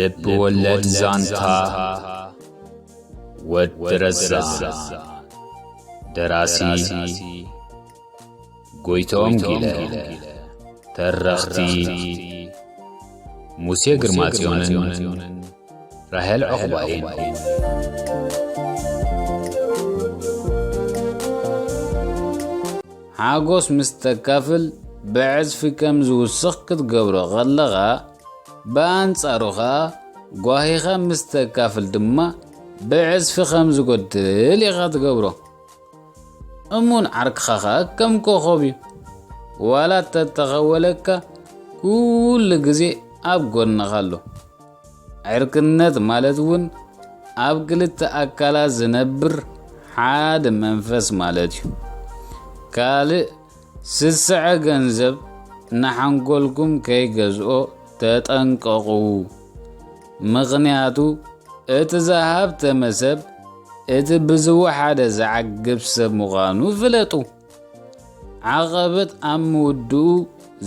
ልብ ወለድ ዛንታ ወዲ ረዛ። ደራሲ ጎይቶም ጊለ። ተረኽቲ ሙሴ ግርማጽዮንን ራሄል ዑቕባይን። ሓጎስ ምስ ተካፍል ብዕጽፊ ከም ዝውስኽ ክትገብሮ ከለኻ፣ ብኣንጻሩ ኸኣ ጓሂኻ ምስ ተካፍል ድማ ብዕጽፊ ከም ዝጎድል ኢኻ ትገብሮ። እሙን ዓርክኻ ኸኣ ከም ኮኾብ እዩ። ዋላ ተተኸወለካ፣ ኩሉ ግዜ ኣብ ጎንኻ ኣሎ። ዕርክነት ማለት እውን ኣብ ክልተ ኣካላት ዝነብር ሓደ መንፈስ ማለት እዩ። ካልእ ስስዐ ገንዘብ ንሓንጎልኩም ከይገዝኦ ተጠንቀቑ። ምኽንያቱ እቲ ዝሃብተመ ሰብ እቲ ብዝወሓደ ዝዓግብ ሰብ ምዃኑ ፍለጡ። ዓቐበት ኣብ ምውድኡ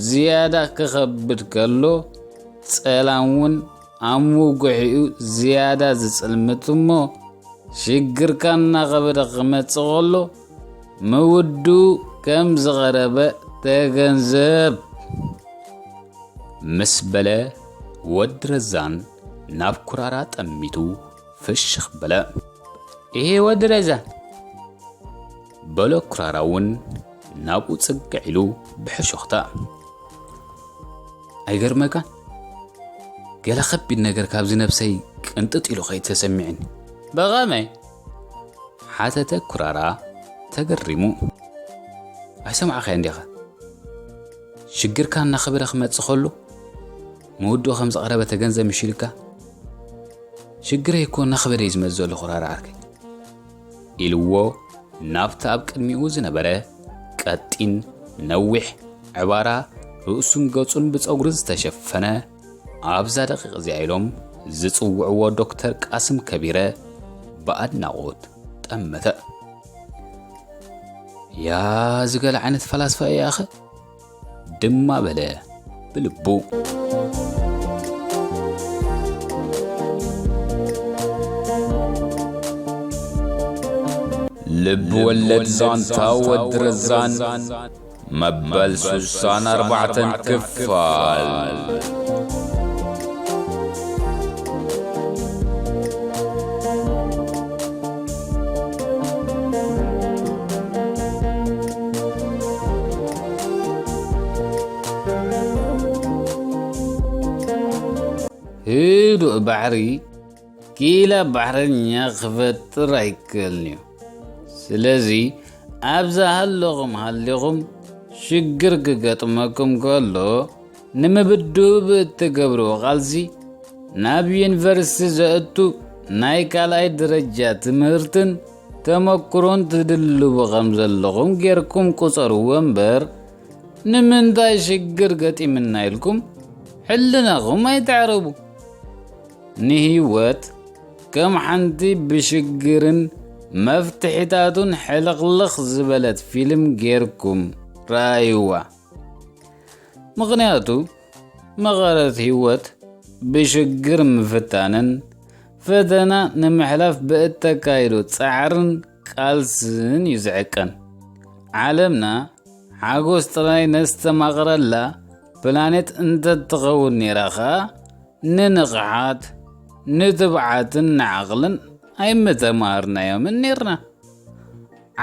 ዝያዳ ክኸብድ ከሎ፣ ጸላም እውን ኣብ ምውግሒኡ ዝያዳ ዝጽልምት እሞ፣ ሽግርካ እናኸበደ ክመጽእ ከሎ፣ ምውድኡ ከም ዝቐረበ ተገንዘብ። ምስ በለ፣ ወዲ ረዛን ናብ ኩራራ ጠሚቱ ፍሽኽ በለ። "እሄ ወዲ ረዛን!" በሎ። ኩራራ እውን ናብኡ ጽግዕ ኢሉ ብሕሾኽታ። "ኣይገርመካን? ገለ ከቢድ ነገር ካብዚ ነብሰይ ቅንጥጥ ኢሉ ከይተሰሚዕኒ?" "ብኸመይ?" ሓተተ ኩራራ ተገሪሙ። "ኣይሰማዕካዮን ዲኻ? ሽግርካ እናኸበደ ክመጽእ ከሎ፣ ምውድኡ ከም ዝቐረበ ተገንዘብ ምሽ ኢልካ?" "ሽግረይ እኮ እናኸበደ እዩ ዝመጽእ ዘሎ ኩራራ ዓርከይ" ኢልዎ፣ ናብቲ ኣብ ቅድሚኡ ዝነበረ ቀጢን ነዊሕ ዕባራ ርእሱን ገጹን ብጸጉሪ ዝተሸፈነ ኣብዛ ደቂቕ እዚኣ ኢሎም ዝጽውዕዎ ዶክተር ቃስም ከቢረ ብኣድናቖት ጠመተ። "ያ ዝገለ ዓይነት ፈላስፋ እያ ኣኸ?" ድማ በለ ብልቡ። ልብ ወለድ ዛንታ ወዲ ረዛን መበል ስሳን ኣርባዕተን ክፋል። ህዱእ ባሕሪ ኪላ ባሕረኛ ክፈጥር ኣይክእልን እዩ። ስለዚ ኣብዛ ሃለኹም ሃሊኹም ሽግር ክገጥመኩም ከሎ፣ ንምብድኡ ብእትገብርዎ ቃልሲ ናብ ዩኒቨርሲቲ ዘእቱ ናይ ካልኣይ ደረጃ ትምህርትን ተመክሮን ትድልቡ ከም ዘለኹም ጌርኩም ቁጸርዎ እምበር፣ ንምንታይ ሽግር ገጢምና ኢልኩም ሕልናኹም ኣይተዕረቡ። ንህይወት ከም ሓንቲ ብሽግርን መፍትሒታቱን ሕልኽልኽ ዝበለት ፊልም ጌርኩም ረኣይዋ። ምኽንያቱ መቐረት ህይወት ብሽግር ምፍታንን ፈተና ንምሕላፍ ብእተካይዶ ጻዕርን ቃልስን እዩ ዝዕቀን። ዓለምና ሓጎስ ጥራይ ነስተማቕረላ ፕላኔት እንተትኸውን ነይራ ኸኣ፣ ንንቕሓት፣ ንትብዓትን ንዓቕልን ኣይምተማሃርናዮምን ኔርና።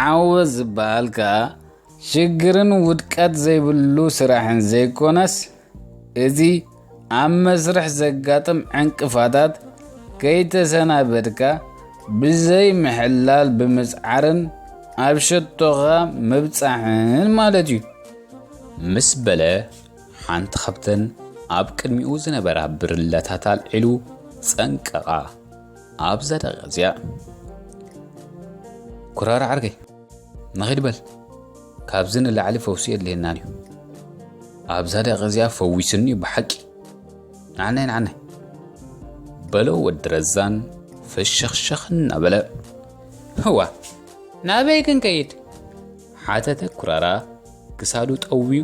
ዓወት ዝበሃል ከኣ ሽግርን ውድቀት ዘይብሉ ስራሕን ዘይኮነስ፣ እዚ ኣብ መስርሕ ዘጋጥም ዕንቅፋታት ከይተሰናበድካ ብዘይ ምሕላል ብምጽዓርን ኣብ ሸቶኻ ምብጻሕን ማለት እዩ። ምስ በለ፣ ሓንቲ ካብተን ኣብ ቅድሚኡ ዝነበራ ብርለታት ኣልዒሉ ጸንቀቓ። ኣብዛ ደቂቕ እዚኣ፣ "ኩራራ ዓርከይ፣ ንኺድ በል። ካብዚ ንላዕሊ ፈውሲ የድልየናን እዩ። ኣብዛ ደቂቕ እዚኣ ፈዊስኒ እዩ ብሓቂ። ንዓናይ፣ ንዓናይ!" በሎ ወዲ ረዛን ፍሽኽሽኽ እናበለ። "እዋ፣ ናበይ ክንከይድ?" ሓተተ ኩራራ ክሳዱ ጠውዩ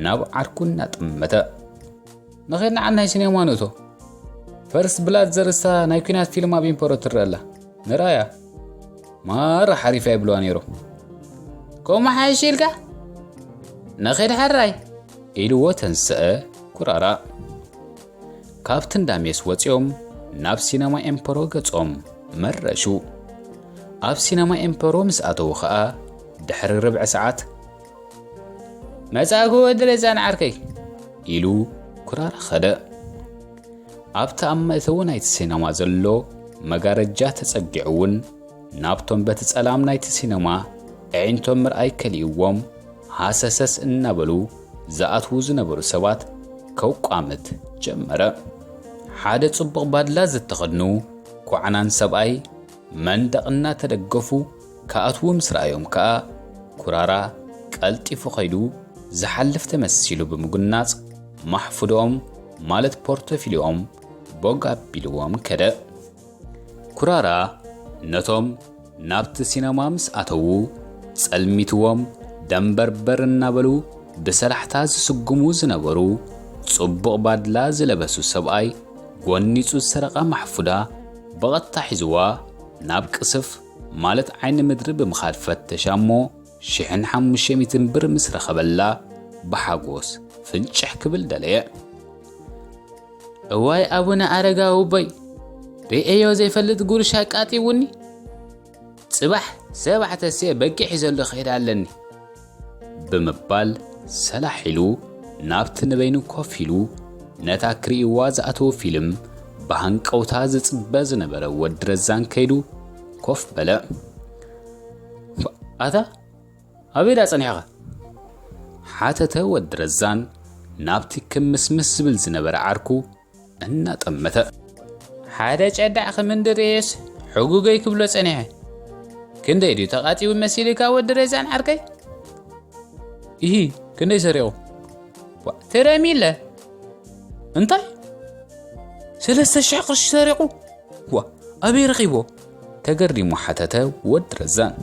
ናብ ዓርኩ እናጠመተ። "ንኺድ ንዓናይ ሲኔማ ንእቶ። ፈርስት ብላድ ዘርእስታ ናይ ኲናት ፊልም ኣብ ኢምፖሮ ትረአ ኣላ። ንርኣያ። ማራ ሓሪፋ ይብልዋ ነይሮም። ከምኡ ሓይሽ ኢልካ? ንኺድ ሕራይ። ኢልዎ ተንስአ ኩራራ። ካብቲ እንዳ ሜስ ወጺኦም ናብ ሲነማ ኤምፖሮ ገጾም መረሹ። ኣብ ሲነማ ኤምፖሮ ምስ ኣተዉ ኸኣ ድሕሪ ርብዒ ሰዓት፣ "መጻእኩ ወዲ ረዛን ዓርከይ" ኢሉ ኩራራ ኸደ። ኣብቲ ኣብ መእተዊ ናይቲ ሲነማ ዘሎ መጋረጃ ተጸጊዑ እውን ናብቶም በቲ ጸላም ናይቲ ሲነማ ኣዒንቶም ምርኣይ ከሊእዎም ሃሰሰስ እናበሉ ዝኣትዉ ዝነበሩ ሰባት ከቋምት ጀመረ። ሓደ ጽቡቕ ባድላ ዝተኸድኑ ኳዕናን ሰብኣይ መንደቕ እናተደገፉ ክኣትዉ ምስ ረኣዮም ከኣ፣ ኩራራ ቀልጢፉ ኸይዱ ዝሓልፍ ተመሲሉ ብምጉናጽ፣ ማሕፉዶኦም ማለት ፖርቶፊልዮም ቦግ ኣቢልዎም ከደ። ኩራራ ነቶም ናብቲ ሲነማ ምስ ኣተዉ፣ ጸልሚትዎም ደንበርበር እናበሉ ብሰላሕታ ዝስጉሙ ዝነበሩ ጽቡቕ ባድላ ዝለበሱ ሰብኣይ፣ ጎኒጹ ዝሰረቓ ማሕፉዳ ብቐጥታ ሒዝዋ ናብ ቅስፍ ማለት ዓይኒ ምድሪ ብምኻድ ፈተሻ እሞ፣ ሽሕን ሓሙሽተ ሚእትን ብር ምስ ረኸበላ ብሓጎስ ፍንጭሕ ክብል ደለየ። "እዋይ ኣቡነ ኣረጋዊ ቦይ፣ ርእየዮ ዘይፈልጥ ጉርሽ ኣቃጢውኒ። ጽባሕ ሰባት ተስየ በጊዕ ሒዘሉ ክሄድ ኣለኒ" ብምባል ሰላሕ ኢሉ ናብቲ ንበይኑ ኮፍ ኢሉ ነታ ክርእይዋ ዝኣተዉ ፊልም ብሃንቀውታ ዝጽበ ዝነበረ ወዲ ረዛን ከይዱ ኮፍ በለ። "ኣታ ኣበይ ደኣ ጸኒሕኻ?" ሓተተ ወዲ ረዛን ናብቲ ክምስምስ ዝብል ዝነበረ ዓርኩ እናጠመተ። "ሓደ ጨዳዕ ክምንድር እየስ ሕጉገይ ክብሎ ጸኒሐ። ክንደይ ድዩ ተቓጢቡ መሲልካ ወዲ ረዛን ዓርከይ?" "ኢሂ፣ ክንደይ ሰሪቑ?" "ዋ፣ ትረሚለ!" "እንታይ? ሰለስተ ሽሕ ቅርሺ ሰሪቑ? ዋ፣ ኣበይ ረኺቦ?" ተገሪሙ ሓተተ ወዲ ረዛን።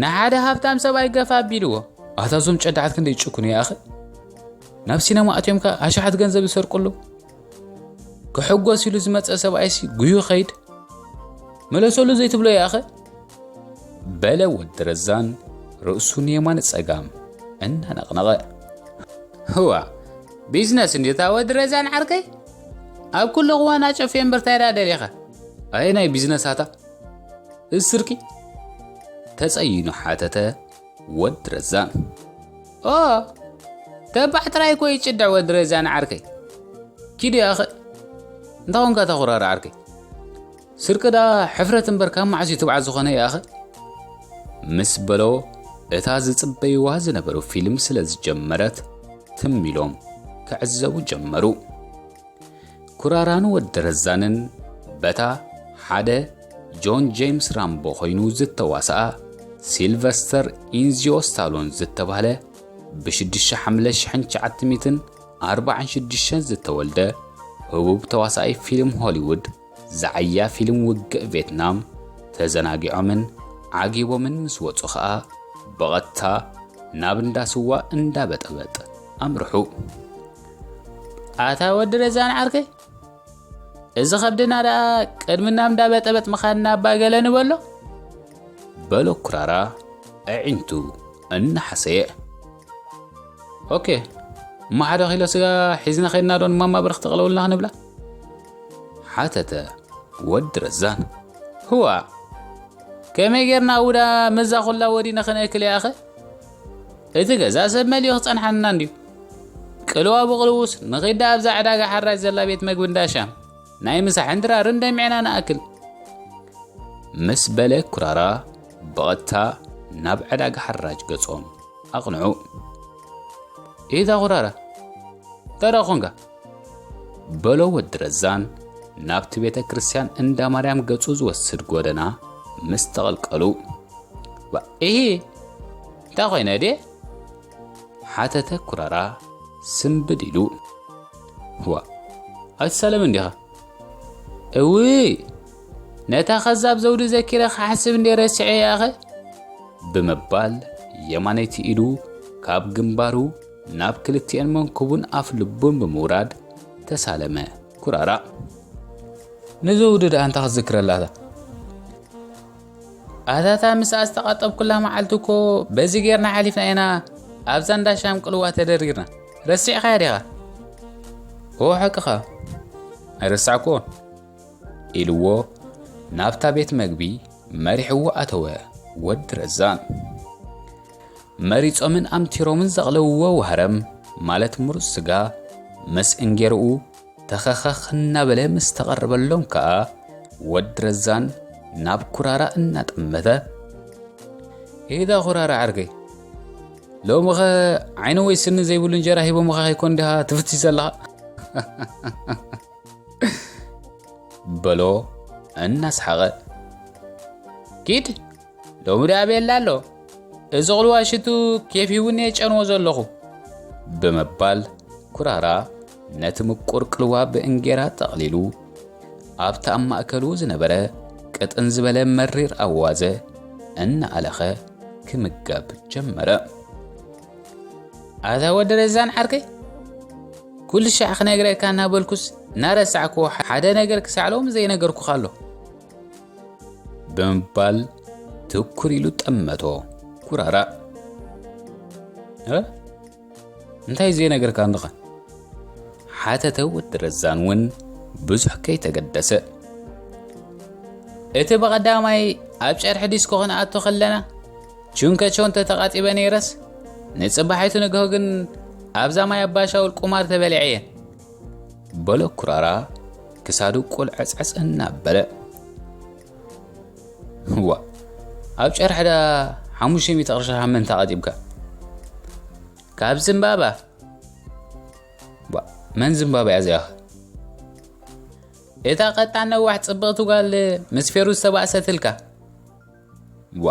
"ንሓደ ሃብታም ሰብኣይ ገፋ ኣቢልዎ።" "ኣታ እዞም ጨዳዓት ክንደይ ጭኩን ይኣኸ? ናብ ሲነማ ኣትዮምካ ኣሽሓት ገንዘብ ዝሰርቁሉ? ክሕጎስ ኢሉ ዝመጸ ሰብኣይሲ ጉዩ ኸይድ። መለሰሉ ዘይትብሎ ይኣኸ?" በለ ወዲ ረዛን ርእሱ ንየማን ጸጋም እናነቕነቐ። "ህዋ፣ ቢዝነስ እንዲታ ወዲ ረዛን ዓርከይ? ኣብ ኩሉ እዋን ኣጨፍዮ እምበር ታይ ደኣ ደሊኻ?" "ኣየ ናይ ቢዝነስ ኣታ? እዚ ስርቂ?" ተጸይኑ ሓተተ ወዲ ረዛን። "ኦ፣ ተባዕ ጥራይ እኮ ይጭድዕ ወዲ ረዛን ዓርከይ። ኪድ ይኣኸ፣ እንታይ ኾንካ ተኹራሪ ዓርከይ? ስርቂ ደኣ ሕፍረት እምበር ካብ መዓስ እዩ ትብዓት ዝኾነ ይኣኸ?" ምስ በሎ እታ ዝጽበይዋ ዝነበሩ ፊልም ስለ ዝጀመረት ትም ኢሎም ክዕዘቡ ጀመሩ። ኩራራን ወዲ ረዛንን በታ ሓደ ጆን ጄምስ ራምቦ ኮይኑ ዝተዋስኣ ሲልቨስተር ኢንዚዮ ስታሎን ዝተባህለ ብሽዱሽተ ሓምለ ሽሕን ትሽዓተ ሚእትን ኣርባዓን ሽዱሽተን ዝተወልደ ህቡብ ተዋሳኣይ ፊልም ሆሊውድ ዝዓያ ፊልም ውግእ ቬትናም ተዘናጊዖምን ዓጊቦምን ምስ ወጹ ኸኣ ብቐጥታ ናብ እንዳ ስዋ እንዳ በጠበጥ ኣምርሑ። ኣታ ወዲ ረዛን ዓርከይ፣ እዚ ኸብድና ደኣ ቅድሚ ናብ እንዳ በጠበጥ ምኻድና እባ ገለ ንበሎ? በሎ ኩራራ ኣዒንቱ እናሓሰየ። ኦኬ፣ እሞ ሓደ ኪሎ ስጋ ሒዝና ኸይድና ዶ ንማማ ብርኽ ተቕለውልና ክንብላ? ሓተተ ወዲ ረዛን። ህዋ፣ ከመይ ጌርና ውዳ መዛ ኹላ ወዲና ኽነእክል ያኸ? እቲ ገዛ ሰብ መሊኡ ክጸንሓና እንድዩ። ቅልዋ ብቕልውስ ንኺዳ ኣብዛ ዕዳጋ ሓራጅ ዘላ ቤት መግቢ እንዳ ሻም ናይ ምሳሕን ድራርን ደሚዕና ንኣክል። ምስ በለ ኩራራ ብቐጥታ ናብ ዕዳጋ ሓራጅ ገጾም ኣቕንዑ። ኢታ ኩራራ፣ እንታይ ደኣ ኾንካ? በሎ ወዲ ረዛን ናብቲ ቤተ ክርስቲያን እንዳ ማርያም ገጹ ዝወስድ ጎደና ምስ ተቐልቀሉ። ባ-፣ ኢሂ፣ እንታይ ኮይነ ድየ? ሓተተ ኩራራ ስምብድ ኢሉ። ዋ፣ ኣይትሳለምን ዲኻ? እውይ፣ ነታ ከዛብ ዘውዲ ዘኪረ ክሓስብ እንደ ረሲዐ ያኸ? ብምባል የማነይቲ ኢዱ ካብ ግንባሩ ናብ ክልቲኤን መንኩቡን ኣፍ ልቡን ብምውራድ ተሳለመ ኩራራ። ንዘውዲ ደኣ እንታይ ክትዝክረላታ? ኣታታ ምስኣ ዝተቓጠብኩላ መዓልቲ እኮ በዚ ጌርና ሓሊፍና ኢና ኣብዛ እንዳ ሻም ቅልዋ ተደሪርና። ረሲዕኻያ ዲኻ? ኦ ሓቅኻ፣ ኣይረሳዕኩዎን። ኢልዎ ናብታ ቤት መግቢ መሪሕዎ ኣተወ ወዲ ረዛን። መሪጾምን ኣምቲሮምን ዘቕለውዎ ዋህረም ማለት ምሩጽ ስጋ ምስ እንጌርኡ ተኸኸኽ እናበለ ምስ ተቐረበሎም ከኣ ወዲ ረዛን ናብ ኩራራ እናጠመተ፣ "ኢዳ ኩራራ ዓርከይ፣ ሎምኸ ዓይኒ ወይ ስኒ ዘይብሉ እንጀራ ሂቦምኻ ከይኮን ዲኻ ትፍትሽ ዘለኻ?" በሎ እናስሓቐ። "ኪድ፣ ሎሚ ደኣ ቤላ ኣሎ፣ እዚ ቕልዋ ሽቱ ኬፍ ሂቡኒ እየ ጨንዎ ዘለኹ" ብምባል ኩራራ ነቲ ምቁር ቅልዋ ብእንጌራ ጠቕሊሉ ኣብቲ ኣብ ማእከሉ ዝነበረ ቅጥን ዝበለ መሪር ኣዋዘ እናኣለኸ ክምገብ ጀመረ። "ኣታ ወዲ ረዛን ዓርከይ፣ ኩሉ ሻዕ ክነግረካ እናበልኩስ እናረሳዕኩዎ ሓደ ነገር ክሳዕ ሎሚ ዘይነገርኩኻ ኣሎ" ብምባል ትኩር ኢሉ ጠመቶ ኩራራ። "እ? እንታይ ዘይነገርካ እንድኻ?" ሓተተ ወዲ ረዛን እውን ብዙሕ ከይተገደሰ። "እቲ ብቐዳማይ ኣብ ጨርሒ ዲስኮ ክንኣቱ ከለና ቹንከ ቾንተ ተቓጢበ ነይረስ፣ ንጽባሒቱ ንግሆ ግን ኣብዛ ማይ ኣባሻውል ቁማር ተበሊዐ እየ" በሎ ኩራራ ክሳዱ ቁልዕጽዕጽ እናበለ። "ዋ፣ ኣብ ጨርሒ ደኣ ሓሙሽተ ሚእቲ ቅርሺ ካብ መን ተቓጢብካ?" "ካብ ዝምባባ" "ባ፣ መን ዝምባባ እያ እዚኣኸ?" "እታ ቀጣን ነዋሕ ጽብቕቲ ጓል ምስ ፌሩዝ ተባእሰትልካ" "ዋ፣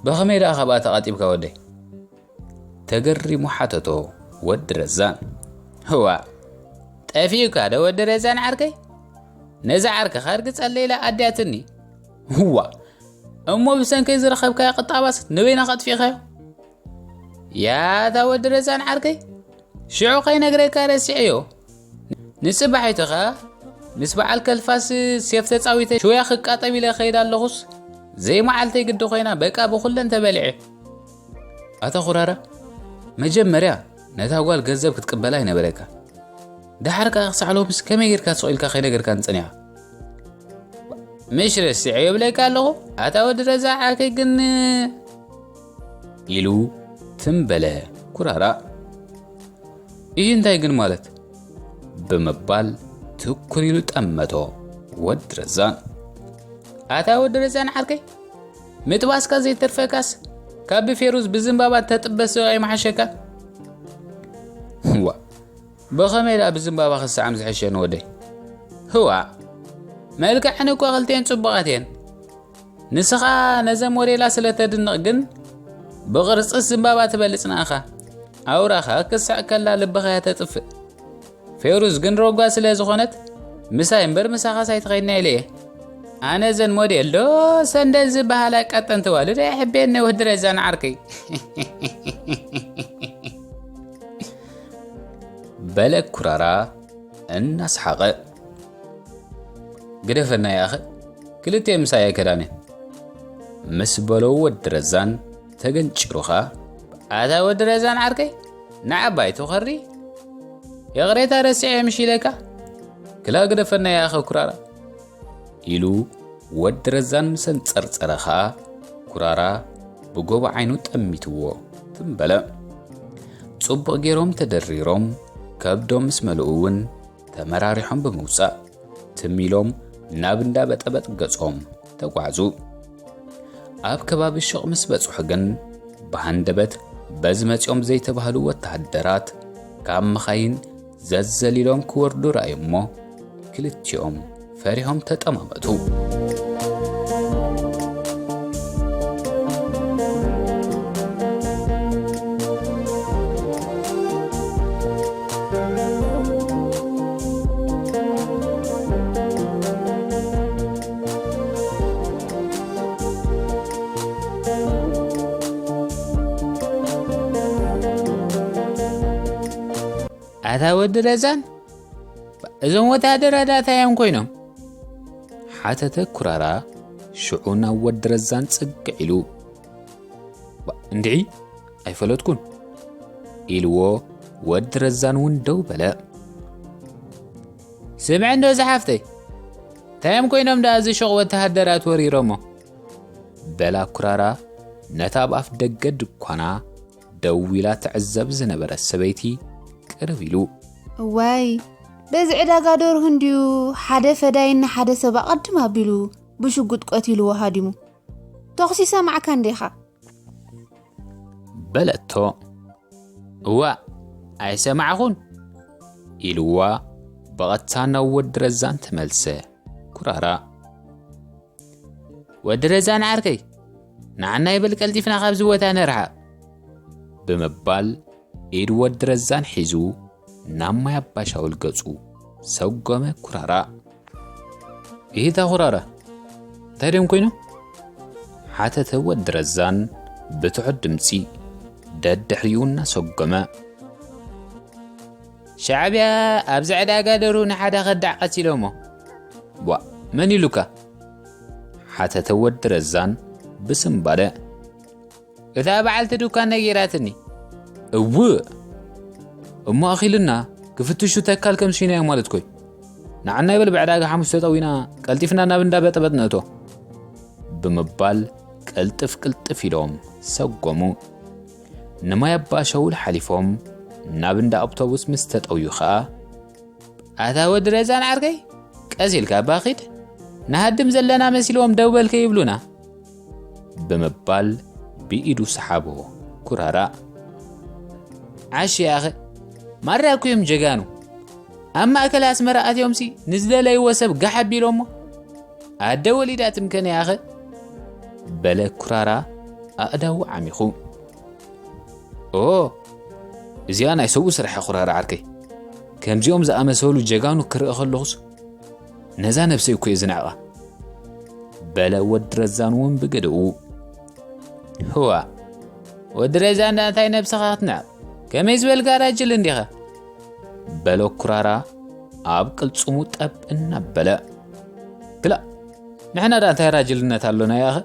ብኸመይ ደኣ ካብኣ ተቓጢብካ ወደይ?" ተገሪሙ ሓተቶ ወዲ ረዛን። "ህዋ፣ ጠፊኡካ ዶ ወዲ ረዛን ዓርከይ? ነዛ ዓርከኻ እርግጸለይ ኢላ ኣድያትኒ" "ህዋ፣ እሞ ብሰንከይ ዝረኸብካዮ ቅጣባስ ንበይንኻ ኣጥፊእካዮ?" "ያታ ወዲ ረዛን ዓርከይ፣ ሽዑ ከይነግረካ ረሲዐዮ። ንጽባሒቱ ኸኣ ምስ በዓል ከልፋስ ሴፍ ተጻዊተ ሽውያ ክቃጠብ ኢለ ከይድ ኣለኹስ፣ ዘይመዓልተይ ግዲ ኮይና በቃ ብኹለን ተበሊዐ" "ኣታ ኩራራ፣ መጀመርያ ነታ ጓል ገንዘብ ክትቅበላ ኣይነበረካ። ደሓር ከኣ ክሳዕ ሎምስ ከመይ ጌርካ ስቕ ኢልካ ከይነገርካኒ ጸኒኻ?" "ምሽ ረሲዐዮ እብለካ ኣለኹ፣ ኣታ ወዲ ረዛ ዓርከይ ግን" ኢሉ ትም በለ ኩራራ። "ይህ እንታይ ግን ማለት?" ብምባል ትኩር ኢሉ ጠመቶ ወዲ ረዛን። "ኣታ ወዲ ረዛን ዓርከይ፣ ምጥባስካ ዘይተርፈካስ ካብ ብፌሩዝ ብዝምባባ ተጥበስ ኣይመሓሸካ?" "ዋ፣ ብኸመይ ደኣ ብዝምባባ ክሰዓም ዝሕሸኒ ወደይ?" "ህዋ፣ መልክዐን እኮ ክልቲኤን ጽቡቓት እየን። ንስኻ ነዘን ሞዴላ ስለ ተድንቕ ግን ብቕርጽስ ዝምባባ ትበልጽ ንኣኻ። ኣውራኻ ክስዕ ከላ ልብኻ እያ ተጥፍእ። ፌሩዝ ግን ሮጓ ስለ ዝኾነት ምሳይ እምበር ምሳኻስ ኣይትኸይድና ኢለ እየ። ኣነ እዘን ሞዴል ዶ ሰንደል ዝበሃላ ቀጠንቲ ዋልድ ኣይሕበየኒ ወዲ ረዛን ዓርከይ" በለ ኩራራ እናስሓቐ። "ግደፈና ያኸ፣ ክልተ ምሳይ ኣይከዳንን" ምስ በሎ ወዲ ረዛን ተገንጭሩኻ። "ኣታ ወዲ ረዛን ዓርከይ፣ ንዓባይ ትኸሪ፣ ይቕሬታ ረሲዐ ምሽ ኢለካ፣ ክላ ግደፈና ያኸ ኩራራ" ኢሉ ወዲ ረዛን ምስ ኣንጸርጸረ ኸኣ ኩራራ ብጎቦ ዓይኑ ጠሚትዎ ትም በለ። ጽቡቕ ገይሮም ተደሪሮም ከብዶም ምስ መልኡ እውን ተመራሪሖም ብምውጻእ ትም ኢሎም ናብ እንዳ በጠበጥ ገጾም ተጓዕዙ። ኣብ ከባቢ ሹቕ ምስ በጽሑ ግን ብሃንደበት በዚ መጺኦም ዘይተባህሉ ወተሃደራት ካብ መኻይን ዘዘሊሎም ክወርዱ ረኣዩ እሞ ክልቲኦም ፈሪሆም ተጠማመቱ። ኣታ ወዲ ረዛን፣ እዞም ወታደራት እንታይ እዮም ኮይኖም? ሓተተ ኩራራ ሽዑ ናብ ወዲ ረዛን ጽግዕ ኢሉ። "ባ፣ እንድዒ ኣይፈለጥኩን" ኢልዎ ወዲ ረዛን እውን ደው በለ። "ስምዕ እንዶ ዝሓፍተይ፣ እንታይ እዮም ኮይኖም ደኣ እዚ ሹቕ ወተሃደራት ወሪሮሞ?" በላ ኩራራ ነታ ኣብ ኣፍ ደገ ድኳና ደው ኢላ ትዕዘብ ዝነበረት ሰበይቲ ቅርብ ኢሉ። "እዋይ፣ በዚ ዕዳጋ ደርሁ እንድዩ ሓደ ፈዳይና ሓደ ሰብ ኣቐድም ኣቢሉ ብሽጉጥ ቀቲልዎ ሃዲሙ። ተኹሲ ሰማዕካ እንዲኻ?" በለቶ። "እዋ፣ ኣይሰማዕኹን" ኢልዋ ብቐጥታ ናብ ወዲ ረዛን ተመልሰ። ኩራራ፣ "ወዲ ረዛን ዓርከይ፣ ንዓና ይበል ቀልጢፍና ካብዚ ቦታ ንርሓቕ" ብምባል ኢድ ወዲ ረዛን ሒዙ ናብ ማይ ኣባሻውል ገጹ ሰጎመ። ኩራራ፣ "ይህታ ኩራራ፣ እንታይ ድዮም ኮይኖም?" ሓተተ ወዲ ረዛን ብትሑት ድምጺ ደድሕሪኡ እናሰጎመ። "ሻዕብያ ኣብዚ ዕዳጋ ደርሁ ንሓደ ከዳዕ ቀቲሎሞ።" "ቧ፣ መን ኢሉካ?" ሓተተ ወዲ ረዛን ብስምባደ። "እታ በዓልቲ ድኳን ነጊራትኒ።" "እውእ፣ እሞ ኣኺልና ክፍትሹ ተካል ከም ስኢናዮም ማለት ኮይ? ንዓና ይበል ብዕዳጋ ሓሙስ ተጠዊና ቀልጢፍና ናብ እንዳ በጠበጥ ንእቶ" ብምባል ቅልጥፍ ቅልጥፍ ኢሎም ሰጎሙ። ንማይ ኣባሻውል ሓሊፎም ናብ እንዳ ኣውቶቡስ ምስ ተጠውዩ ኸኣ፣ "ኣታ ወዲ ረዛን ዓርከይ፣ ቀስ ኢልካ እባ ኺድ፣ ንሃድም ዘለና መሲልዎም ደው በል ከይብሉና" ብምባል ብኢዱ ሰሓቦ። ኩራራ፣ "ዓሽ ያኸ፣ ማራ እኮ እዮም ጀጋኑ። ኣብ ማእከል ኣስመራ ኣትዮምሲ ንዝደለይዎ ሰብ ጋሕ ኣቢሎሞ። ኣደ ወሊዳ ትምከነ ያኸ?" በለ ኩራራ ኣእዳዉ ዓሚኹ። "ኦ፣ እዚኣ ናይ ሰብኡ ስራሕ እያ ኩራራ ዓርከይ። ከምዚኦም ዝኣመሰሉ ጀጋኑ ክርኢ ከለኹስ ነዛ ነብሰይ እኮ እየ ዝንዕቓ" በለ ወዲ ረዛን እውን ብገደኡ። "ህዋ፣ ወዲ ረዛን ደኣ እንታይ ነብስኻ ክትንዕቕ? ከመይ ዝበልካ ራጅል እንዲኻ?" በሎ ኩራራ ኣብ ቅልጽሙ ጠብ እናበለ። "ክላእ፣ ንሕና ደኣ እንታይ ራጅልነት ኣሎና ያኸ?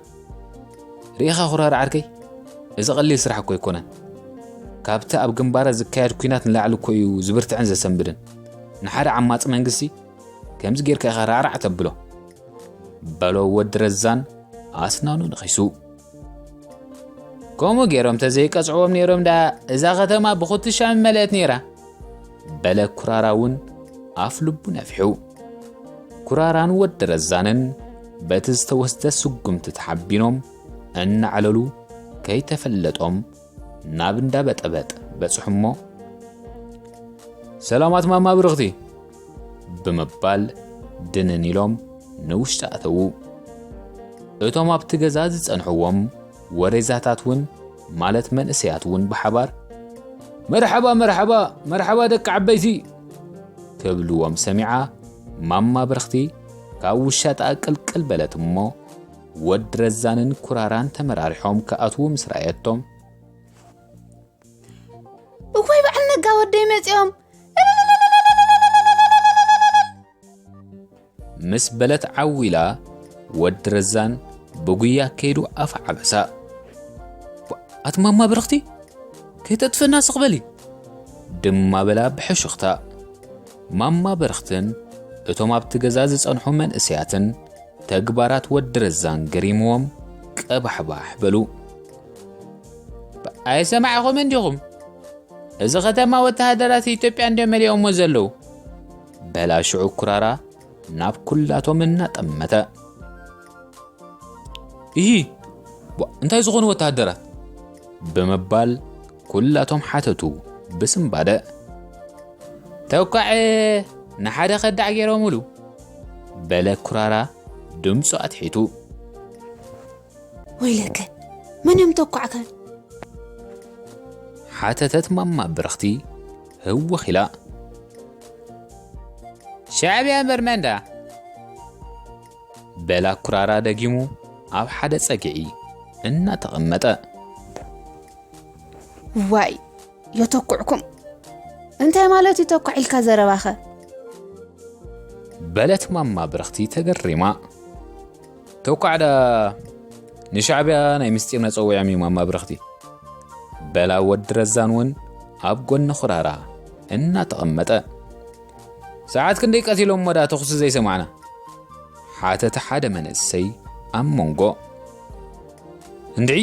ርኢኻ ኩራራ ዓርከይ፣ እዚ ቀሊል ስራሕ እኮ ኣይኮነን። ካብቲ ኣብ ግንባራት ዝካየድ ኲናት ንላዕሊ እኮ እዩ ዝብርትዕን ዘሰንብድን። ንሓደ ዓማጺ መንግስቲ ከምዚ ጌርካ ኢኻ ራዕራዕ ተብሎ" በሎ ወዲ ረዛን ኣስናኑ ነኺሱ። "ከምኡ ገይሮም ተዘይቀጽዕዎም ነይሮም ደኣ እዛ ከተማ ብኹትሻ ምመልአት ነይራ" በለ ኩራራ እውን ኣፍ ልቡ ነፊሑ። ኩራራን ወዲ ረዛንን በቲ ዝተወስደ ስጉምቲ ተሓቢኖም እናዕለሉ ከይተፈለጦም ናብ እንዳ በጠበጥ በጽሑ እሞ፣ "ሰላማት ማማ ብርኽቲ" ብምባል ድንን ኢሎም ንውሽጢ ኣተዉ። እቶም ኣብቲ ገዛ ዝጸንሕዎም ወሬዛታት እውን፣ ማለት መንእሰያት እውን ብሓባር፣ "መርሓባ፣ መርሓባ፣ መርሓባ ደቂ ዓበይቲ" ክብልዎም ሰሚዓ፣ ማማ ብርኽቲ ካብ ውሻጣ ቅልቅል በለት እሞ፣ ወዲ ረዛንን ኩራራን ተመራሪሖም ክኣትዉ ምስ ረኣየቶም፣ "እዋይ በዓል ነጋ ወደይ መጺኦም!" ምስ በለት ዓው ኢላ፣ ወዲ ረዛን ብጉያ ከይዱ ኣፍ ዓበሳ። "ኣቲ ማማ ብርኽቲ፣ ከይተጥፍእና ስቕ በሊ!" ድማ በላ ብሕሹኽታ። ማማ ብርኽትን እቶም ኣብቲ ገዛ ዝጸንሑ መንእሰያትን ተግባራት ወዲ ረዛን ገሪምዎም ቀባሕባሕ በሉ። "ኣይሰማዕኹም እንዲኹም? እዚ ኸተማ ወተሃደራት ኢትዮጵያ እንድዮም መሊኦሞ ዘለዉ?" በላ ሽዑ ኩራራ ናብ ኩላቶም እናጠመተ። "ኢሂ፣ ቧ፣ እንታይ ዝኾኑ ወተሃደራት?" ብምባል ኩላቶም ሓተቱ ብስምባደ። "ተኳዕ ንሓደ ኸዳዕ ገይሮምሉ?" በለ ኩራራ ድምፁ ኣትሒቱ። "ወይለከ፣ መን እዮም ተኳዕከ?" ሓተተት ማማ ብርኽቲ ህውኽ ኢላ። "ሻዕብያ እምበር መን ደኣ?" በላ ኩራራ ደጊሙ ኣብ ሓደ ጸግዒ እናተቐመጠ። "ዋይ፣ የተኩዕኩም! እንታይ ማለት እዩ ተኳዕ ኢልካ ዘረባኸ?" በለት ማማ ብርኽቲ ተገሪማ። ተኳዕዳ ንሻዕብያ ናይ ምስጢር ነጸውዕም እዩ ማማ ብርኽቲ። በላ ወዲ ረዛን እውን ኣብ ጎኒ ኩራራ እናተቐመጠ። ሰዓት ክንደይ ቀቲሎም ሞዳ ተኹሲ ዘይሰማዕና? ሓተተ ሓደ መንእሰይ ኣብ መንጎ። እንድዒ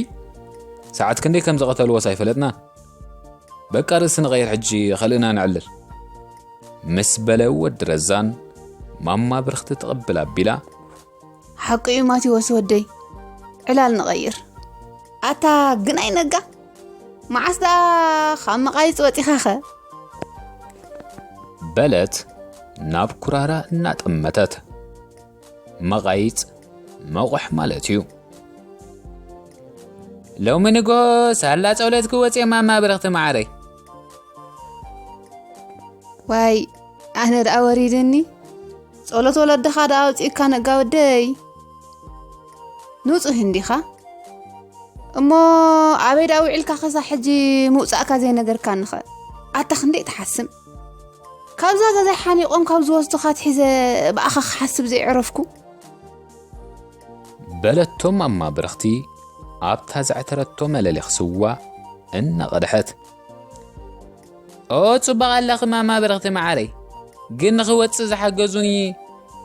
ሰዓት ክንደይ ከም ዝቐተልዎስ ኣይፈለጥና። በቃ ርእሲ ንቐይር ሕጂ ኸልእና ንዕልል። ምስ በለ ወዲ ረዛን ማማ ብርኽቲ ትቕብል ኣቢላ። ሓቂ እዩ ማቴዎስ ወደይ፣ ዕላል ንቐይር። ኣታ ግን ኣይነጋ፣ መዓስ ደኣ ካብ መቓይጽ ወጺኻኸ? በለት ናብ ኩራራ እናጠመተት። መቓይጽ መቑሕ ማለት እዩ። ሎሚ ንጎ ሳላ ጸውለት ክወጽእ ማማ ብረኽቲ መዓረይ። ዋይ ኣነ ደኣ ወሪድኒ። ጸሎት ወለድኻ ደኣ ኣውጺእካ ነጋ ወደይ። ንጹህ እንዲኻ እሞ ኣበይ ደኣ ውዒልካ ከሳ ሕጂ ምውጻእካ ዘይነገርካንኸ? ኣታ ክንደይ ትሓስም። ካብዛ ገዛ ሓኒቖም ካብ ዝወስዱኻ ትሒዘ ብኣኻ ክሓስብ ዘይዕረፍኩ። በለቶም ኣማ ብርኽቲ ኣብታ ዘዕተረቶ መለሊኽ ስዋ እናቐድሐት። ኦ ጽቡቕ ኣለኺ ማማ ብርኽቲ መዓረይ፣ ግን ንኽወጽእ ዝሓገዙኒ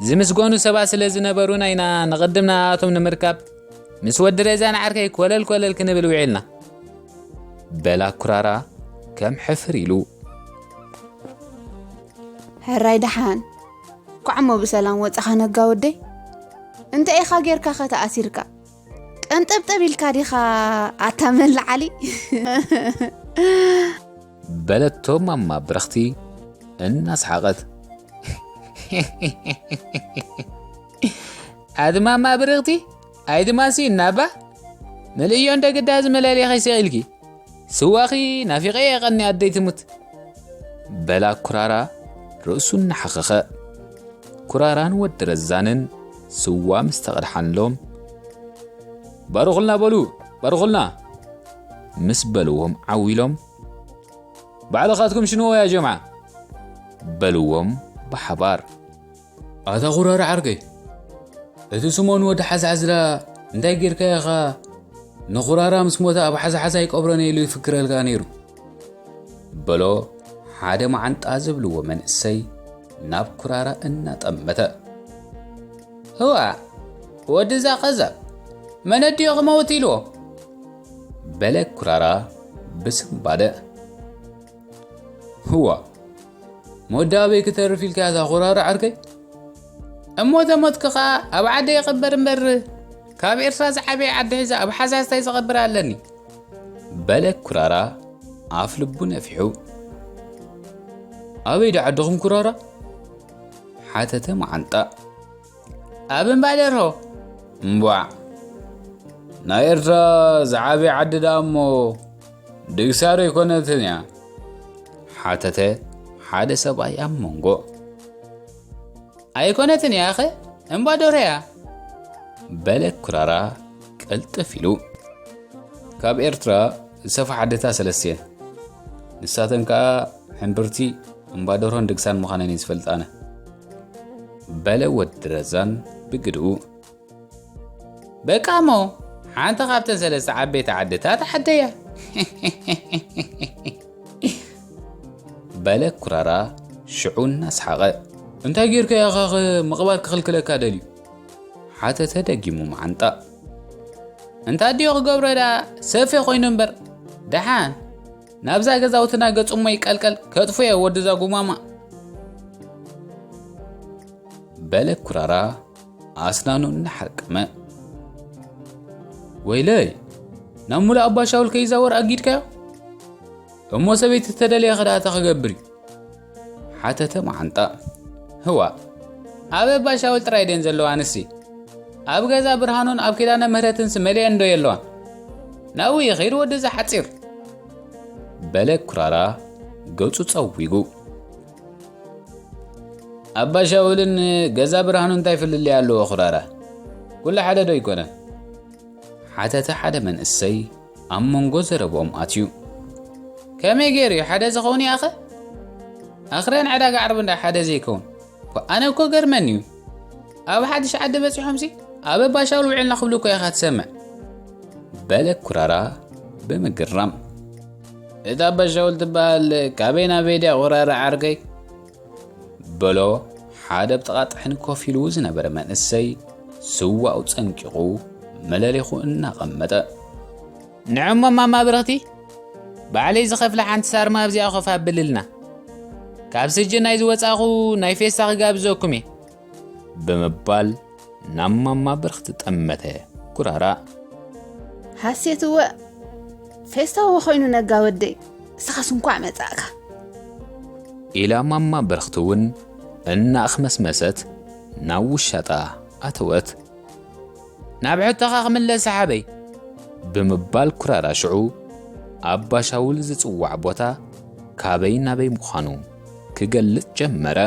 ዝምስገኑ ሰባት ስለ ዝነበሩና ኢና ንቕድም ናቶም ንምርካብ ምስ ወዲ ረዛን ዓርከይ ኮለል ኮለል ክንብል ውዒልና። በላ ኩራራ ከም ሕፍር ኢሉ። ሕራይ ደሓን፣ ኳዕሞ ብሰላም ወጻኻ ነጋ ወደይ። እንታይ ኢኻ ጌርካ ኸ ተኣሲርካ? ቀንጠብጠብ ኢልካ ዲኻ ኣታ መን ለዓሊ? በለቶ ማማ ብርኽቲ እናስሓቐት። ኣቲ ማማ ብርኽቲ፣ ኣይ ድማ ሲ እናባ፣ መልእዮ እንደ ግዳ ዝመለልየ ኸይስቕ ኢልኪ። ስዋኺ ናፊቐ እየ ቐኒ ኣደይ ትሙት። በላ ኩራራ ርእሱ እናሓኸኸ። ኩራራን ወዲ ረዛንን ስዋ ምስ ተቐድሓንሎም። ባርኹልና በሉ፣ ባርኹልና። ምስ በልዎም ዓው ኢሎም። ባዕልኻትኩም ሽንዎ ያ ጀምዓ። በልዎም ብሓባር። ኣታ ኩራራ ዓርከይ፣ እቲ ስሞን ወዲ ሓዝሓዝላ እንታይ ጌርካዮ ኢኻ ንኹራራ ምስ ሞተ ኣብ ሓዝሓዛ ይቀብሮን ኢሉ ይፍክረልካ ነይሩ። በሎ ሓደ መዓንጣ ዝብልዎ መንእሰይ ናብ ኩራራ እናጠመተ። ህዋ፣ ወዲ እዛ ቐዛብ፣ መን ኣዲዮ ክመውት ኢልዎ? በለ ኩራራ ብስንባደ። ህዋ፣ መወዲ ኣበይ ክተርፍ ኢልካ እታ ኩራራ ዓርከይ? እሞ ተሞትክ ኸኣ ኣብ ዓደ ይቕበር እምበር፣ ካብ ኤርትራ ዝዓበየ ዓዲ ሒዛ ኣብ ሓዛዝታይ ዝቐብር ኣለኒ። በለ ኩራራ ኣፍ ልቡ ነፊሑ። ኣበይ ዳ ዓድኹም ኩራራ? ሓተተ መዓንጣ። ኣብ እምባ ደርሆ። እምቧዕ። ናይ ኤርትራ ዝዓበየ ዓዲ ደኣ እሞ ድግሳ ዶ ኣይኮነትን እያ? ሓተተ ሓደ ሰብኣይ ኣብ መንጎ። ኣይኮነትን እያ ኸ? እምባ ደርሆ እያ። በለ ኩራራ ቅልጥፍ ኢሉ። ካብ ኤርትራ ዝሰፍሓ ዓድታት ሰለስተ እየን። ንሳተን ከኣ ሕምብርቲ፣ እምባ ደርሆን ድግሳን ምዃነን እየ ዝፈልጥ ኣነ። በለ ወዲ ረዛን ብግድኡ። በቃ እሞ ሓንቲ ካብተን ሰለስተ ዓበይቲ ዓድታት ዓደያ። በለ ኩራራ ሽዑ እናሰሓቐ። እንታይ ጌርካዮ ኢኻ ኸ ምቕባል ክኽልክለካ ደልዩ? ሓተተ ደጊሙ መዓንጣ። እንታይ ድዮ ክገብሮ ደኣ ሰፌ ኮይኑ እምበር። ደሓን ናብዛ ገዛውትና ገጹ እሞ ይቀልቀል ከጥፉ እየ ወድዛ ጉማማ። በለ ኩራራ ኣስናኑ እናሓቀመ። ወይለይ፣ ናብ ሙሉእ ኣባ ሻውል ከይዛወር ኣጊድካዮ? እሞ ሰበይቲ ተደልየ ኸ ደኣ እንታይ ክገብር እዩ? ሓተተ መዓንጣ። ህዋ፣ ኣብ ኣባ ሻውል ጥራይ ደን ዘለዋ ኣንስቲ። ኣብ ገዛ ብርሃኑን ኣብ ኪዳነ ምህረትንስ መሊአን ዶ የለዋን? ናብኡ ይኸይድ ወዲ እዚ ሓጺር። በለ ኩራራ ገጹ ጸዊጉ። ኣባ ሻውልን ገዛ ብርሃኑ እንታይ ፍልልይ ኣለዎ ኩራራ? ኩሉ ሓደ ዶ ኣይኮነን? ሓተተ ሓደ መንእሰይ ኣብ መንጎ ዘረብኦም ኣትዩ። ከመይ ገይሩ እዩ ሓደ ዝኸውን ይኣኸ? ኣኽረን ዕዳጋ ዓርቢ እንዳ ሓደ ዘይከውን? ኣነ እኮ ገርመኒ እዩ። ኣብ ሓድሽ ዓዲ በጺሖምሲ ኣብ ኣባሻውል ውዒልና ክብሉ እኮ ኢኻ ትሰምዕ። በለ ኩራራ ብምግራም። እታ ኣባሻውል ትበሃል ካበይ ናበይ ድያ ኩራራ ዓርከይ? በሎ ሓደ ኣብ ጥቓ ጥሕኒ ኮፍ ኢሉ ዝነበረ መንእሰይ ስዋኡ ጸንቂቑ መለሊኹ እናቐመጠ። ንዕሞ ማማ ብርኽቲ፣ ባዕለይ ዝኸፍላ ሓንቲ ሳርማ ኣብዚኣ ኮፍ ኣብልልና። ካብ ስጅን ናይ ዝወጻኹ ናይ ፌስታ ክጋብዘኩም እየ። ብምባል ናብ ማማ ብርኽቲ ጠመተ ኩራራ። ሃሴትወ ፌስታዎ ኮይኑ ነጋ ወደይ፣ ንስኻስ እንኳዕ መጻእካ። ኢላ ማማ ብርኽቲ እውን እናኣኽመስመሰት ናብ ውሻጣ ኣተወት። ናብ ሕቶኻ ክምለስ ሰሓበይ። ብምባል ኩራራ ሽዑ ኣባሻውል ዝጽዋዕ ቦታ ካበይ ናበይ ምዃኑ ክገልጽ ጀመረ።